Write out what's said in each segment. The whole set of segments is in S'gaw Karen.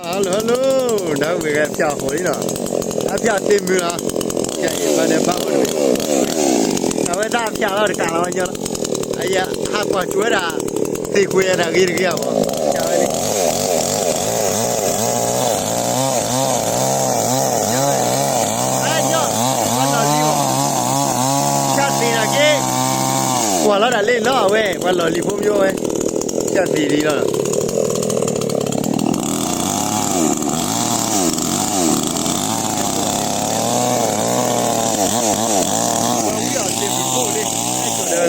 ဟဲလိၤဟဲလိၤ ဒီပုၢ်ဝဲၢ် ဖၠၣ်ဃီလံနီၤ, အဖၠၣ်သ့ၣ်မုၢ်လီၤ, ဖၠၣ်ယဲၢ်ဘၣ်န့ၣ်ဘၣ်အိၣ်တဝဲ, အဝဲဒၣ်ဖၠၣ်လီၤတကးလီၤညီလီၤ, အယဟးကွၢ်ကၠိဝဲဒၣ် သ့ၣ်ခွဲးယၤတၢ်ဂ့ၤတဂ့ၤအဂီၢ်, ဖၠၣ်ဝဲန့ၣ် ညီ, ပှၤလီၢ်လံၤအီၤ, ဖၠၣ်သ့ၣ်တၢ်က့, ကွၢ်လီၤတၢ်လၢနီၤအဝဲ ပှၤလီၢ်လံၤဖိမ့ၢ်ဝဲ, ဖၠၣ်သ့ၣ်လံလီၤ. က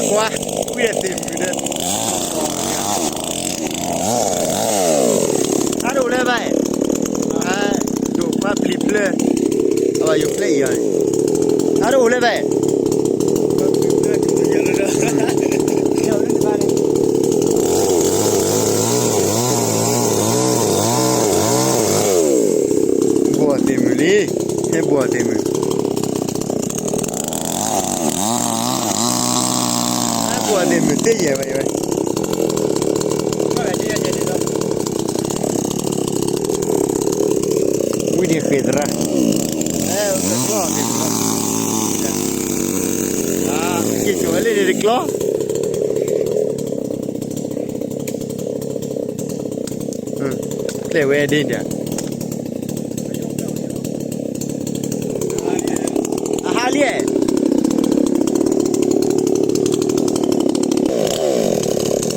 ွၢ်ဝံၣ်အီၤသ့ၣ်မုၢ်ဖိလံ, အဒိၣ်လၢဘၣ်, ဒိၣ်ကွၢ်ပျံၤဖျၢၣ်, အဝဲယိၤဖျၢၣ်အံၤအီၤန့ၣ်, အဒိၣ်လၢဘၣ် ဘိၣ်အီၤသ့ၣ်မုၢ်လံ, ဟဲဘိၣ်အီၤသ့ၣ်မုၢ်, ဟဲဘိၣ်အီၤသ့ၣ်မုၢ်သ့ယဲၢ်ဝဲ, ဝံၣ်ဒံးဃ့သရၣ်, က့ၤကၠီၤဝဲလၢန့ၣ်တကျီ ပျဲၢ်ဝဲဒ်န့ၣ်, အဟါလံ,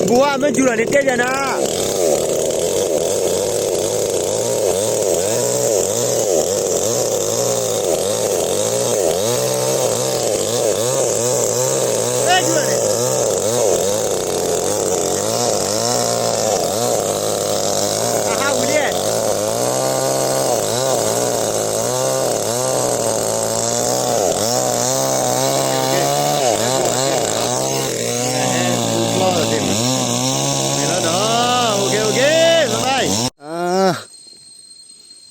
ဘိးဝါမ့ၢ်ယူၤလီၤန့ၣ်တဲဘၣ်နၤ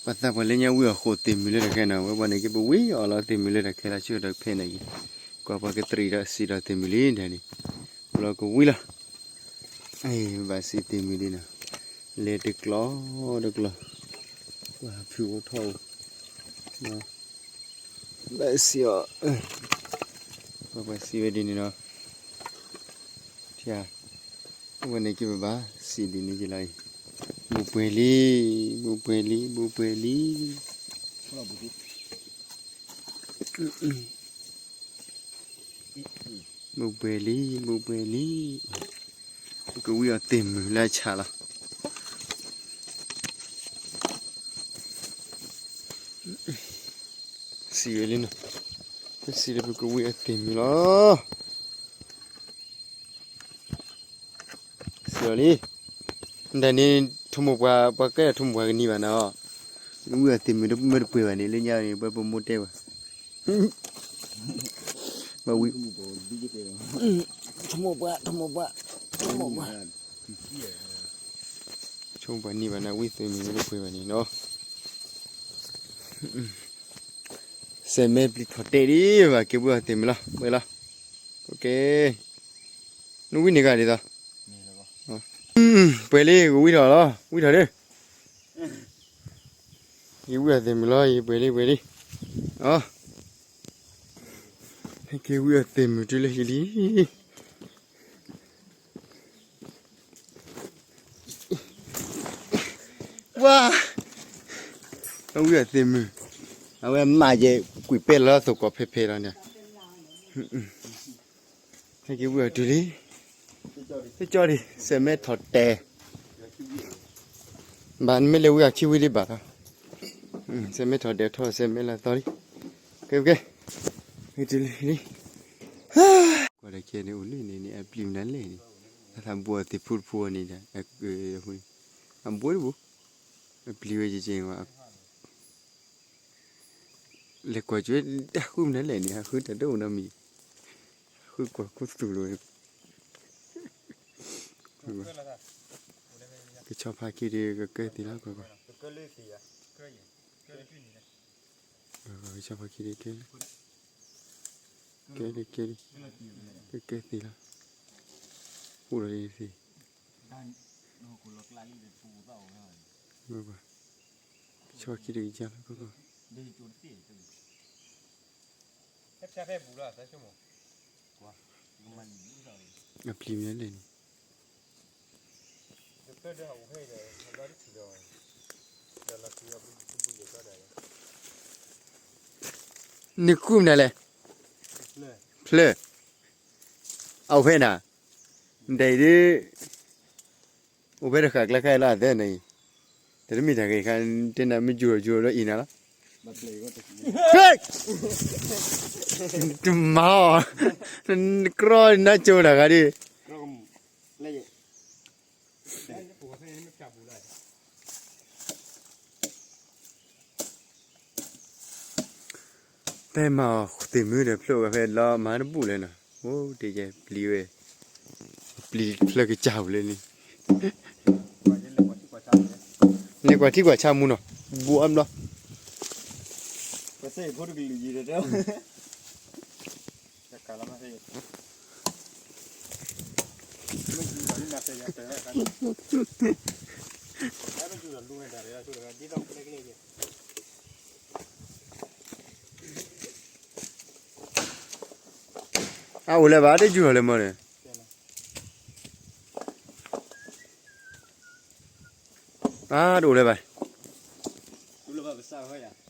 ပှၤသးပှၢ်လၢညါဝံၣ်အီၤဃိးသ့ၣ်မုၢ်လၢတၢ်ခဲနီၤ, ဝဲပှၤန့ၣ်က့ၤပဝံၣ်အီၤလီၤ သ့ၣ်မုၢ်လၢတၢ်ခဲလၢဆၢကတီၢ်ဖဲန့ၣ်က့ၤ, ကွၢ်ပှၤကတရံးဒီးစံးဒီးသ့ၣ်မုၢ်လံဒၣ်န့ၣ်, ဘျီကဝံၣ်လီၤ, ဘၣ်စံးသ့ၣ်မုၢ်လံနီၤ, လဲၤတကျီတကျီ, ကွၢ်ဖုးအိၣ်ထီၣ်အိၣ် ဘၣ်စံးအီၤ, ပှၤစံးဝဲဒ်န့ၣ်နီၤ, ထံဧါ, ဝဲန့ၣ်က့ၤပဘၣ်စံးဒ်န့ၣ်က့ၤလီၤအံၤ, ဘူးပှဲၤလံ, ဘူးပှဲၤလံ, ဘူးပှဲၤလံ, ဘူးပှဲၤလံ, ဘူးပှဲၤလံ, ပကဝံၣ်အီၤသ့ၣ်မုၢ်လၢအဆၣ်လီၤ. စံးဝဲလံနီၤ, ပစံးလၢပကဝံၣ်အီၤသ့ၣ်မုၢ်လီၤ. စံးလီၤလံ, ဒ်န့ၣ် ထိမိၢ်ပှၢ် ပှၤကဲထီၣ်ထိမိၢ်ပှၢ်ကနံၤဘၣ်နၤအီၤ, ဝံၣ်အီၤသ့ၣ်မုၢ်တမ့ၢ်တပှဲၤဘၣ်န့ၣ် လၢညါန့ၣ် ပှၤပမိၢ်တဲဘၣ် ဘၣ်ဝံၣ်, ထိမိၢ်ပှၢ် ထိမိၢ်ပှၢ် ထိမိၢ်ပှၢ်, ထိမိၢ်ပှၢ်နံၤဘၣ်နၤဝံၣ်သ့ၣ်မုၢ်တပှဲၤဘၣ်န့ၣ်နီၤ, စဲးမဲပျံၤထီၣ်တဲာ်ဒံးဘၣ် က့ၤဝံၣ်အီၤသ့ၣ်မုၢ်လီၤ ပှဲၤလီၤ, နဝံၣ်န့ၢ်ဂၤဒ်သိး ပှဲၤလံ ကဝံၣ်ထီၣ်လီၤ ဝံၣ်ထီၣ်ဒၣ် ယဝံၣ်အီၤသ့ၣ်မုၢ်လီၤ ယပှဲၤလံ ပှဲၤလံ, ဟဲက့ၤဝံၣ်အီၤသ့ၣ်မုၢ်တုၤလၢဟံၣ်လံ, ဝါ, ဝံၣ်အီၤသ့ၣ်မုၢ်, အဝဲမၤယဲၢ်ကွံာ်ပဲလီၤ သိးကိးဖဲဖဲလီၤန့ၣ် ဟဲက့ၤဝံၣ်အီၤတုၤလံ, သကၠီဒံး စဲးမဲထီၣ်တဲာ်, ဘၣ်နမ့ၢ်လဲၤဝံၣ်အခံဝံၣ်ဒံးဘၣ်လီၤ, စဲးမဲထီၣ်တဲာ်ထီၣ်စဲးမဲလၢသီလံ, ကဲကဲ, တုၤလံလံ, ကွၢ်တၢ်ခဲန့ၣ်အိၣ်လၢန့ၣ်န့ၣ် အပျံၤမနုၤလဲၣ်န့ၣ်, အသးဘိးအီၤသ့ၣ်ဖူတဖူအီၤန့ၣ်ဒီး, အဘိတဘိ, အပျံၤဝဲကကဲဝဲ လဲၤကွၢ်ကၠိတၢ်ဃုမနုၤလဲၣ်န့ၣ် အဃုတၢ်ဒိၣ်မးနီတမံၤ, ဃုကွၢ်ခိၣ်သူၣ်လိၤ, ကဆီဖါခံဒုး ကကဲသ့လီၤ, ကွၢ်ကွၢ်, ကဆီဖါခံဒုး ကဲ, ကဲလံ ကဲလံ, ကကဲသ့လီၤ, အိၣ်ဒီးသ့, ကွၢ်ကွၢ်. ဆီခံတကယၤလၢကီၢ်ကီၢ်, အပျံၤမ့ၢ်လဲၣ်န့ၣ်, နကူၣ်မနုၤလဲၣ်, ဖျၢၣ်, အအိၣ်ဖဲနၤ, နတၢ်အံၤဒ် အိၣ်ဖဲတဃာ်ကျဲခါအံၤလီၤ အသဲနၤအံၤ, တၢ်တမ့ၢ်တၢ်ဂ့ၤခါ, တဲနၤမ့ၢ်ယူၤဒီးယူၤဒီးအံၤနၤလီၤ, တမၤအီၤ, နကြီနါကၠိတၢ်ဂၤဒ် တဲမၤအီၤ သ့ၣ်မုၢ်ဒီးဖျိးကဖဲလီၤမၤတဘူၣ်လဲၣ်နီၤ, အိၣ်ဒ်ယဲပျံၤဝဲ, ပျံၤဖျၢၣ်ကစၢ်ပူၤလၢန့ၣ်, လဲၤကွၢ်ထံကွၢ်ဆးမူနီၤ, ဘူးအါဘျီ အအိၣ်လၢၤဘၣ် တယူၢ်လီၤလၢၤမၢ်န့ၣ်, အတအိၣ်လၢၤဘၣ်, တူၢ်လၢၤဘၣ်ပစၢ်ဝဲယၤ